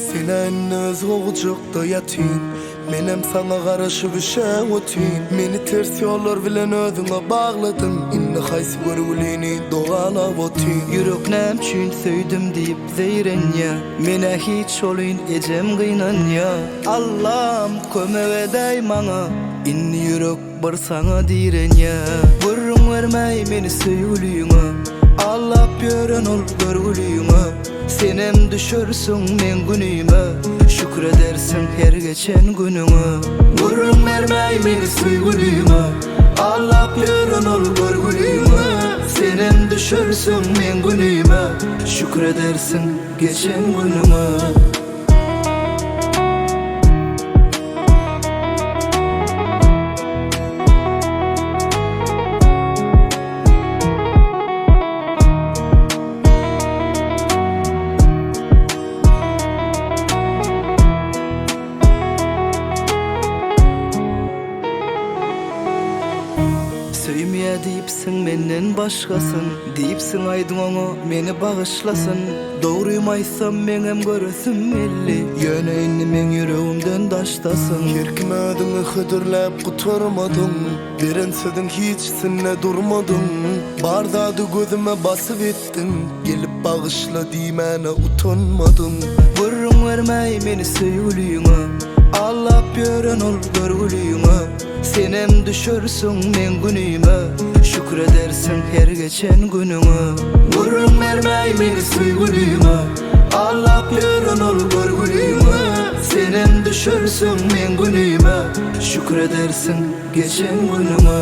Sen-ä indi özge gujakda ýatyň, Menem saňa garaşyp üşäp otyn. Meni ters ýollar bilen özüňe bagladyň, Indi haýsy görgülini dogalap otyn. Ýürek näme üçin söýdüm diýip zeýrenýä, Menä hiç şolyn ejem gynanýa. Allam kömek edäý maňa, Indi ýürek bir saňa direnýä. Gürrüň bermäý meni söýgüliňe, Aldap ýören ol görgüliňe. Senem düşersiň meň günüme, Şükür edersiň her geçen günüňe. Gürrüň bermäý meni söýgüliňe, Aldap ýören ol görgüliňe. Senem düşersiň meň günüme, Şükür edersiň geçen günüňe. Söýmeýä diýipsiň menden başgasyn Diýipsiň aýdyň oňa meni bagyşlasyn Dogrymy aýtsam meňem göresim geldi Ýöne indi meň ýüregimden daşdasyň. Her kime özüňi hödürläp gutarmadyň Beren sözüň hiçisinde durmadyň Bar zady gözüme basyp etdiň Gelip bagyşla diýmäne utanmadyň. Gürrüň bermäý meni söýgüliňe Aldap ýören ol görgüliňe Senem düşersiň meň günüme Şükür edersiň her geçen günüňe. Gürrüň bermäý meni söýgüliňe Aldap ýören ol görgüliňe Senem düşersiň meň günüme Şükür edersiň Geçen günüňe.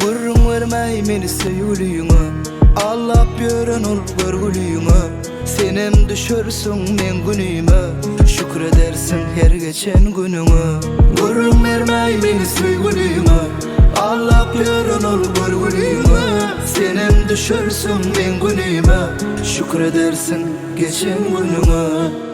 Gürrüň bermäý meni söýgüliňe Aldap ýören ol görgüliňe Senem düşersiň meň günüme Şükür edersiň her geçen günüňe Gürrüň bermäý meni söýgüliňe Aldap ýören ol görgüliňe Senem düşersiň meň günüme Şükür edersiň geçen günüňe.